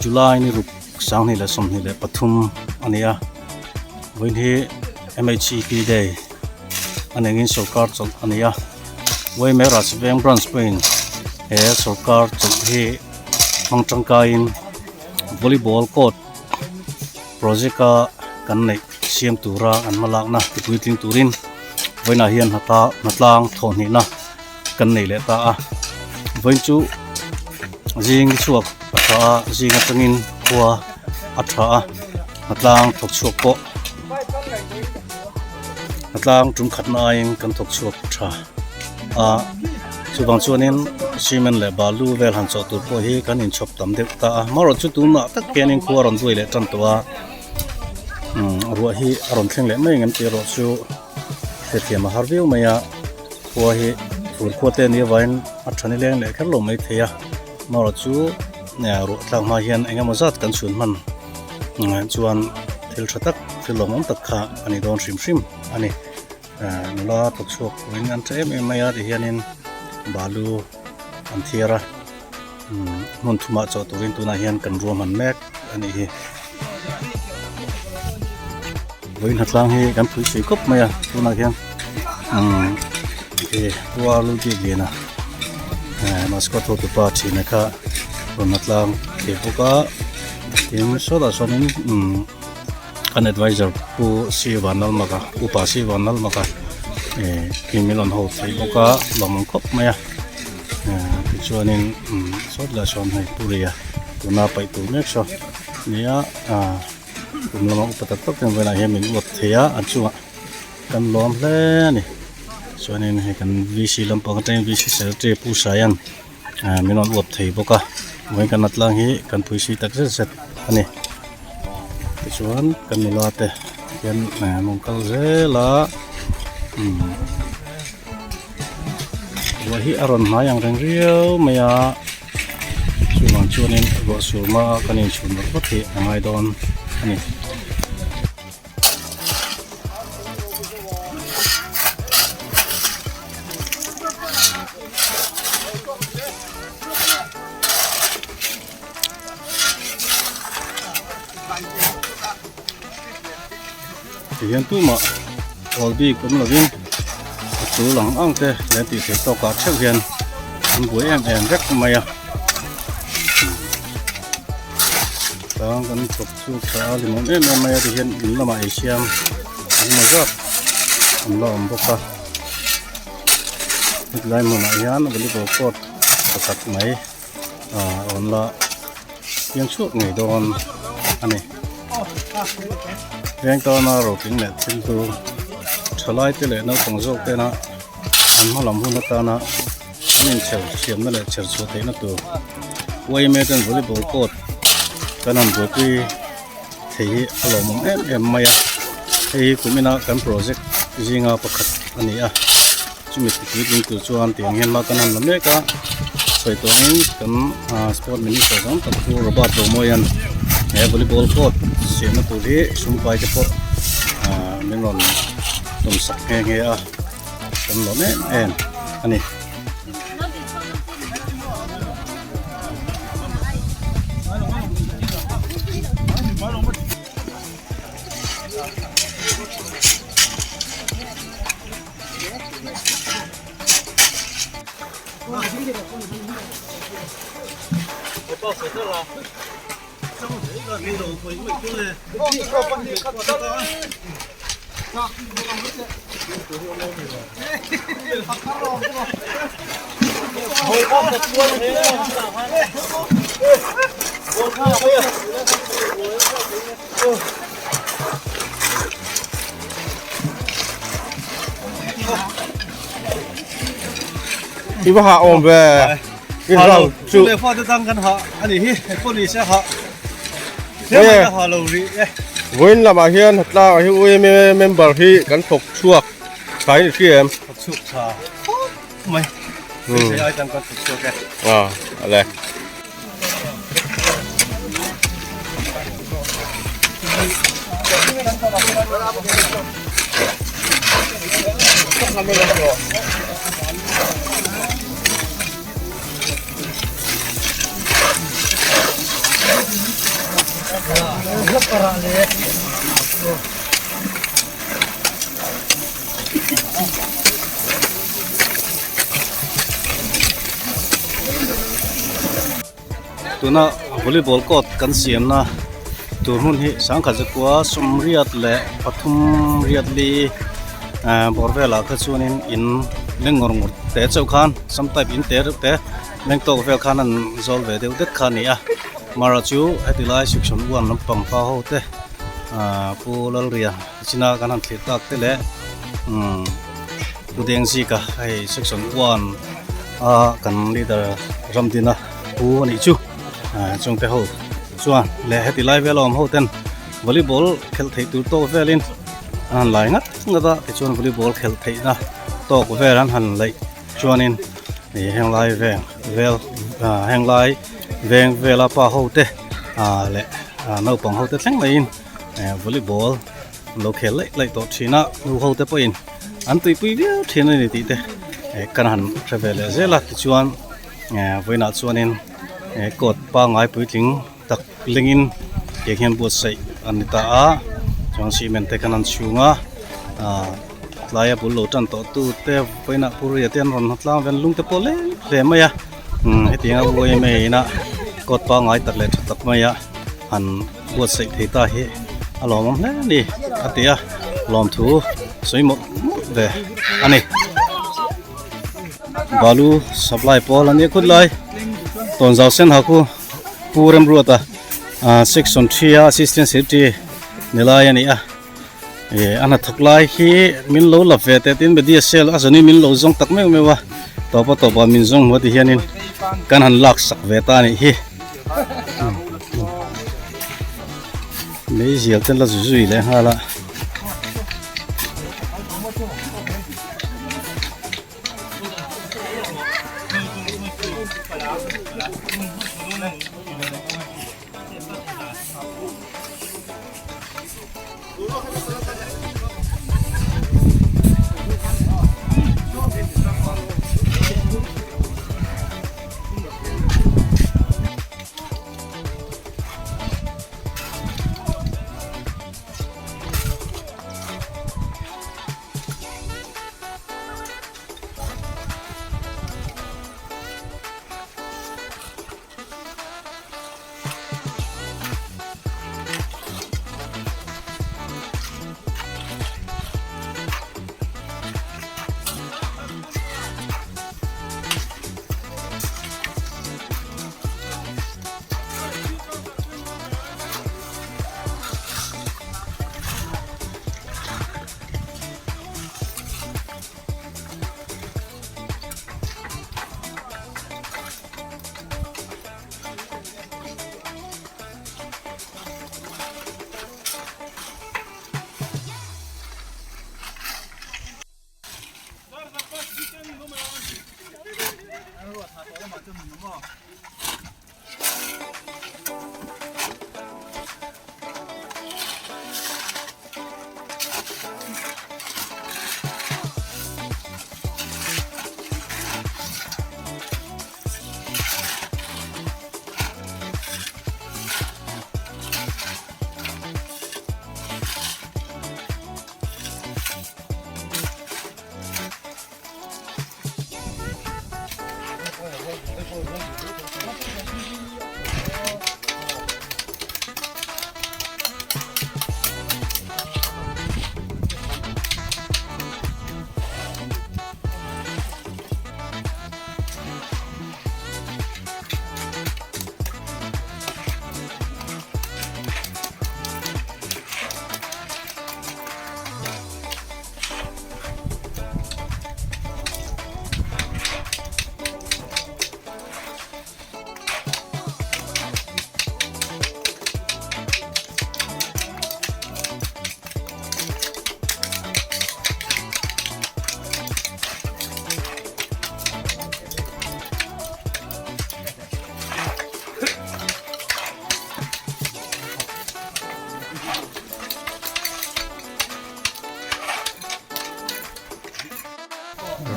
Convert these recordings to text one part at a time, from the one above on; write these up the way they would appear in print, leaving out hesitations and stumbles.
July ni ruk 2023 a ni a vawiin hi M_H_E_P day a nengin sawrkar chawlh a ni a Uaime Rajveng branch pawhin he sawrkar chawlh hi hmang tangkaiin volleyball court project a kan neih siam tura an hma lakna ti puitling turin vawiinah hian hnatlang thawhhnihna kan nei leh ta a vawiin chu zing chhuak a tha a zing atangin khua a tha a hnatlang thawk chhuak pawh hnatlang tum khatna aiin kan thawk chhuak tha a chuvang chuanin cement leh balu vel han chawh tur pawh hi kan inchhawp tam deuh ta a amaherawhchu chu tunah tak hianin khua a rawn buai leh tan tawh a umm ruah hi a rawn thleng leh mai ang em tih erawh chu hrethiam a har viau mai a. Khua hi fur khua te ania vangin a tha ni leng leh kher lo mai thei a amaherawh chu ruah tlak hma hian eng emaw zat kan chhun hman chuan thil tha tak thil lawmawm tak kha a ni dawn hrim hrim a ni nula thawk chhuak turin an tha em em mai a ti hianin balu an thiar a hmun thumah chawh turin tunah hian kan ruahman mek a nih hi. Vawiin hnatlang hi kan phui sui khawp mai a tunah hian umm khi puar lul bik lian a eh mascot ho tupa thina kha rawn hnatlang thei bawk a tin sawtah sawnin umm kan advisor pu C Vanlalmaka upa C Vanlalmaka eh khi min rawn ho thei bawk a lawmawm khawp mai a eh tichuanin umm sawt lah sawn hei pu ria tuna paih tur mek saw nia ah. Kum lama upa tak tak ten velah hian min uap thei a a chungah kan lawm hle a ni chuanin hei kan V_C lampang atangin V_C secretary Pu Saia'n ah min rawn uap thei bawk a vawiin kan natlang hi kan pui si tak zet zet a ni tichuan kan nula te hian an rawn kal zel a umm ruah hi a rawn hnai ang reng riau mai a. Chuvang chuanin ruah sur hma a kan inchhun vat vat hi a ngai dawn a ni. Tihian tumah awl bik awm lovin a tul ang ang te leh tih theih tawkah theuh hian an buai em em vek mai a tang kan thawk chhuak tha a limawm em em mai a tihian in lamah ei siam engemaw zat an la awm bawk a hetilai hmunah hian volleyball court pakhat mai ah a rawn la piang chhuak ngei dawn a ni veng tana rotling leh thil chu thalai te leh naupang zawk tena an hma lam hun atana an inchher thiamna leh chher chhuah theihna tur yma ten volleyball court kan han buaipui thei hi a lawmawm em em mai a hei hi kumina kan project zinga pakhat a ni a chumi ti puitling tur chuan tiang hian hma kan han la mek a sawi tawh angin kan ah sport minister zawng tak chu Robert Romawian he volleyball court siamna tur hi sumpai te pawh ah min rawn tum sak nghe nghe a kan lawm em em a ni. I va hah awm ve. I rau chu. Le fa te tang kan ha ani hi pawh ni se ha. Hle ha lo ri e. Vawiin lamah hian tlangah hi UMA member hi kan thawk chhuak tha in i hria em? Thawk chhuak tha khawp mai. Hei ai tang kan thawk chhuak e. Ah, ale. Tuna volleyball court kan siamna tur hmun hi sangkhat zakua sawmriat leh pathum riat li eh bawr velah kha chuanin in leng ngawr ngawr te chauh khan some type in te reuh te leng tawk vel khan an zawl ve deuh det kha a ni a mara chu heti lai section one lampang pa ho te ah pu Lalria china kan han thlir tak te leh umm pu Dengzika hei section one a kan leader Ramdina pu a nih chu ah chungte ho chuan leh heti lai vel a awm ho ten volleyball khelh theih tur tawk velin an han lai ngat ngat a tichuan volleyball khelh theihna tawk vel an han laih chuanin ih heng lai veng vel ah heng lai veng vela pa ho te ah leh ah naupang ho te thleng maiin eh volleyball an lo khel laih laih tawh thin a nu ho te pawhin an tuipui viau thin a ni tih te eh kan han hre ve leh zel a tichuan eh vawiinah chuanin eh court pangngai puitling tak lengin tiang hian buatsaih an ni ta a chuan cement te khan an chhung a ah tlaia bul lo tan tawh tu te vawiinah puria te an rawn hna tlang vel lung te pawh leng hle mai a umm hetiang a uai mai ina court pangngai tak leh tha tak mai a han buatsaih thei ta hi a lawmawm hle a ni a ti a lawmthu sawi mawlh mawlh ve a ni. Balu supply pawl a nia khut lai tawnzau sen ha khu Pu Remruata ah section 3 a assistant secretary ni lai a ni a ih a hnathawk lai hi min lo la ve teh tin media cell a zawnin min lo zawng tak meuh meuh a tawpa tawpa min zawng hmu a ti hianin kan han lak sak ve ta a nih hi meizial te an la zui zui leh nghal a.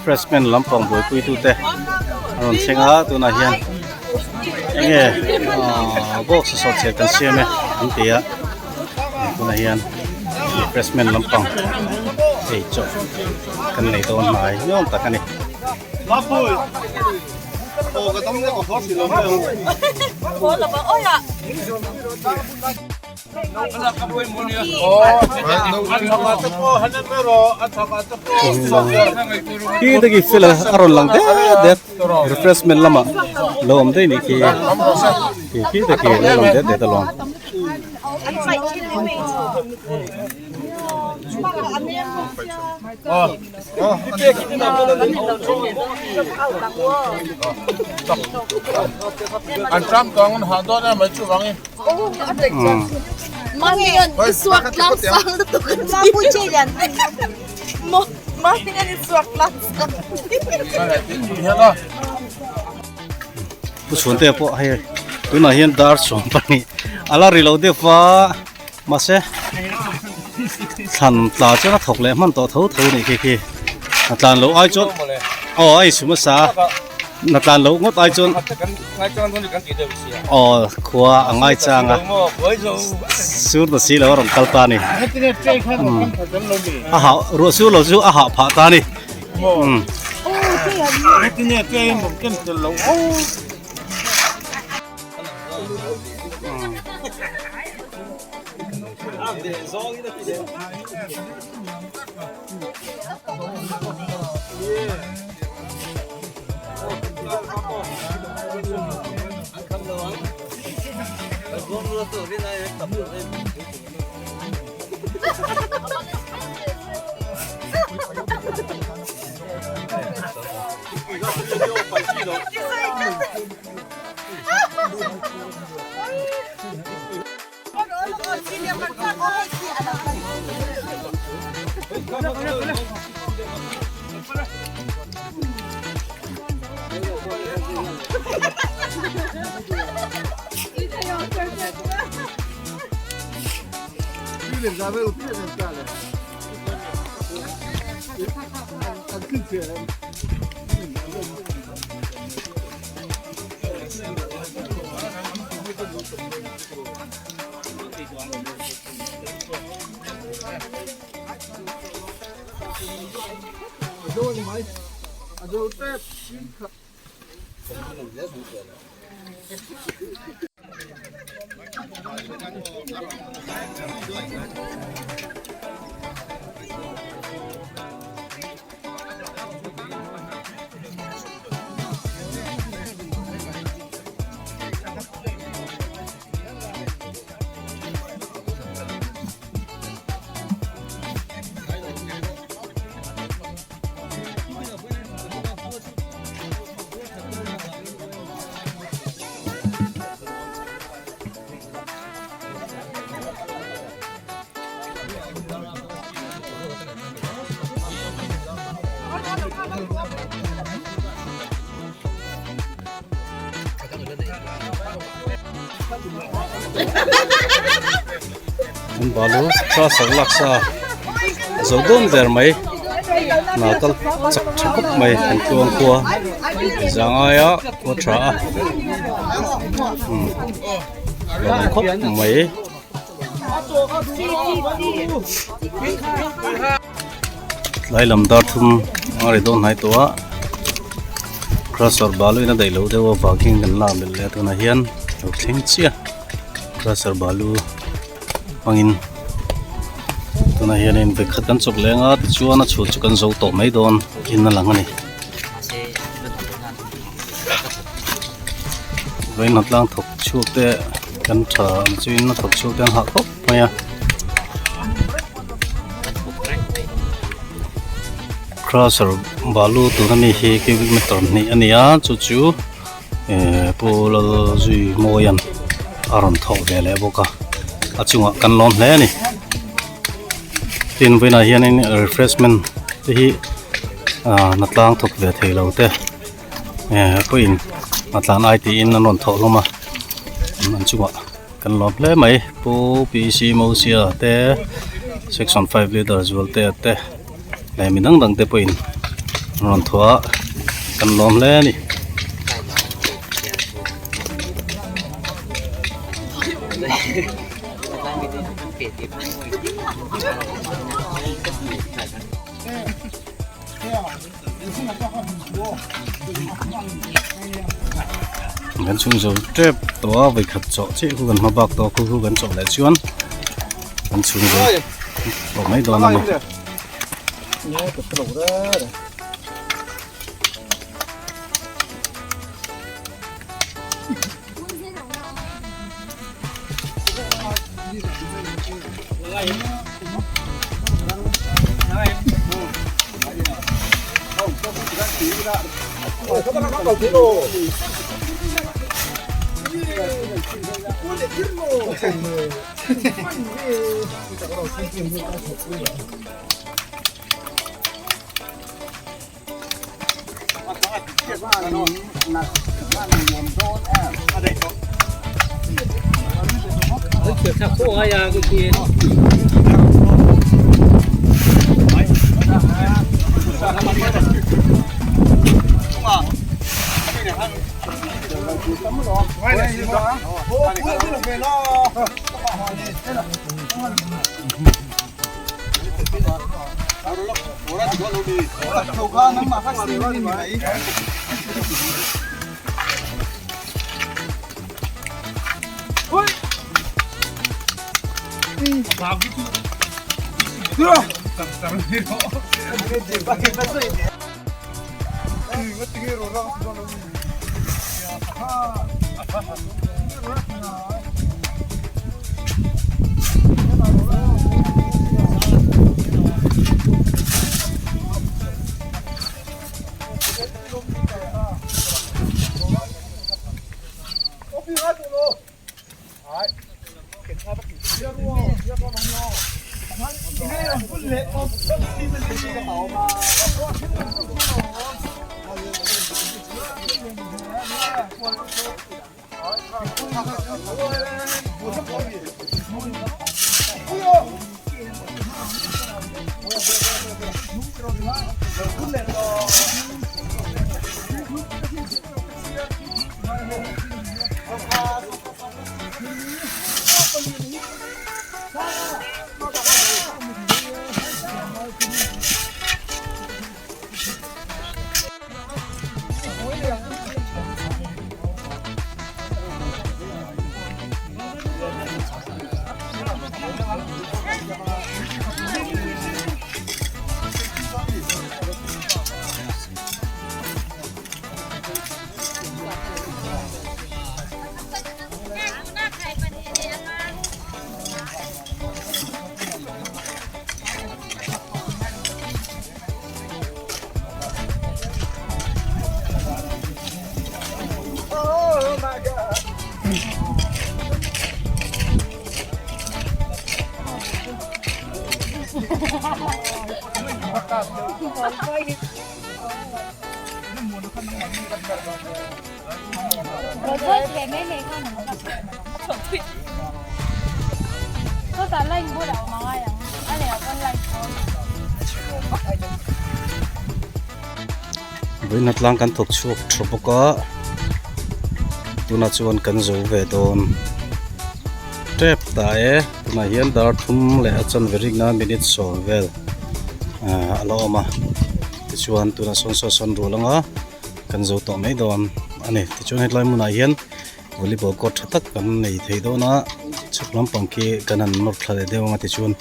Refreshment lampang buaipui tute a rawn thleng a tunah hian enge ah box sawhchiah kan siam e an ti a. Tunah hian refreshment lampang ei chaw kan nei dawn hnai nuam tak a ni. Khi te khi a rawn lang det det refreshment lamah lo awm daih nih khi khi te khi lo lang det det alawm. Pu Chhuantea pawh hei tunah hian dar 12 a la ri lo deuh va mahse thlan tla chuan a thawk leh hman tawh tho tho nih khi khi a tlan loh ai chuan aw a insum a sa a tlan loh ngawt ai chuan aw khua a ngai chang a sur ta si lo a rawn kal ta a ni a hah ruah sur lo chu a hah phah ta a ni. An balu truser laksa a zo dawn der mai hna kal chak tha khawp mai an tluang khua zangaia khua tha a umm lawm khawp mai. Tlai lam dar thum a ri dawn hnai tawh a crusher balu in a daih loh deuh avang hian kan lak belh leh a tunah hian lo thleng chiah crusher balu hmangin tunah hianin vawikhat kan chawk leng a tichuan a chhut chu kan zo tawh mai dawn in a lang a ni. Vawiin hnatlang thawk chhuak te kan tha ang chuin a thawk chhuak te an hah khawp mai a crusher balu tuna mi hi cubic meter hnih a ni a chu chu ehh pu Lalzui Mawian a rawn thawk ve leh bawk a a chungah kan lawm hle a ni tin vawiinah hianin refreshment te hi ah hnatlang thawk ve thei lo te. Eh pawhin a tlan ai tiin an rawn thawh hlawm a an chungah kan lawm hle mai pu P C Mosia te section 5 leader Zualtea te leh mi dang dang te pawhin an rawn thawh a kan lawm hle a ni. Kan chhung zo tep tawh a vawikhat chawh chiah khu kan hma bak tawh a khu khu kan chawh leh chuan kan chhung zo tawh mai dawn a ni. Vawiin tlang kan thawk chhuak tha bawk a tunah chuan kan zo ve dawn tep ta e tunah hian dar thum leh a chanve rikna minute sawm vel ah a la awm a tichuan tunah sawn saw sawn rual anga kan zo tawh mai dawn a ni tichuan hetlai hmunah hian volleyball court tha tak kan nei thei dawn a chhak lampang khi kan han nawr thla leh deuh anga tichuan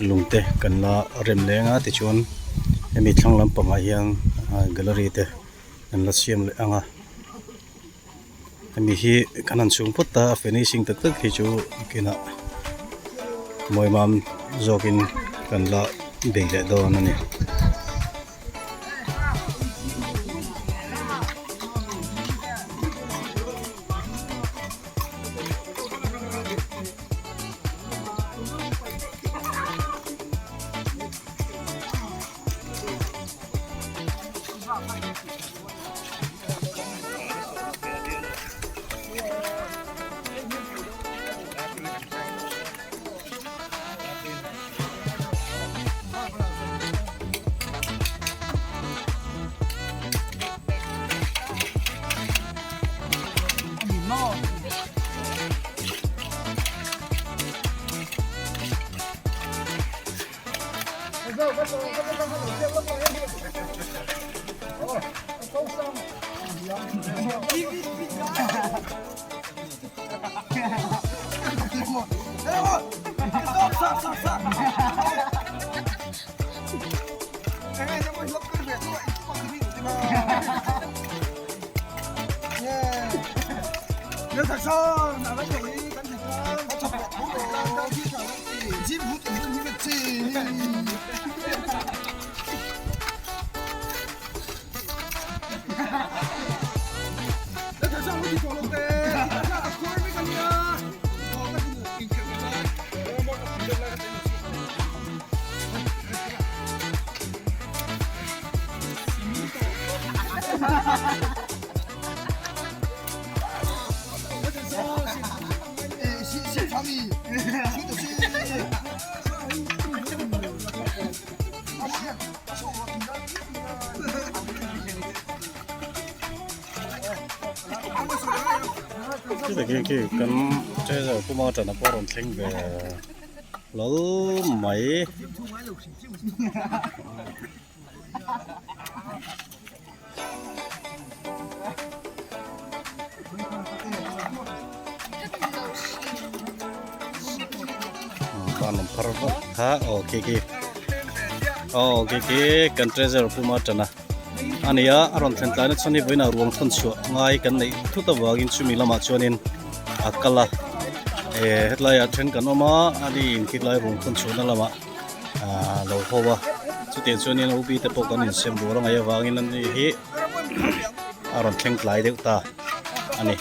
lung te kan la rem leng a tichuan hemi thlang lampangah hian gallery te an la siam leh ang a hemi hi kan han chhung phawt ta a finishing tak tak hi chu nakinah mawimam zawkin kan la bei leh dawn a ni. Khi khi kan treasure puma tana pawh a rawn thleng ve hlawl mai. Ban an phar vak kha aw khi khi aw khi khi kan treasure puma tana a ni a a rawn thlen tlaina chuan hei vawiinah ruang thawn chhuah ngai kan neih thut avangin chumi lamah chuanin a kal a eh hetlaiah then kan awm a ani in khilai ruang thawn chhuahna lamah ah lo ho a chutiang chuanin OB te pawh kan insem rual a ngaih avangin ani hi a rawn thleng tlai deuh ta a ni.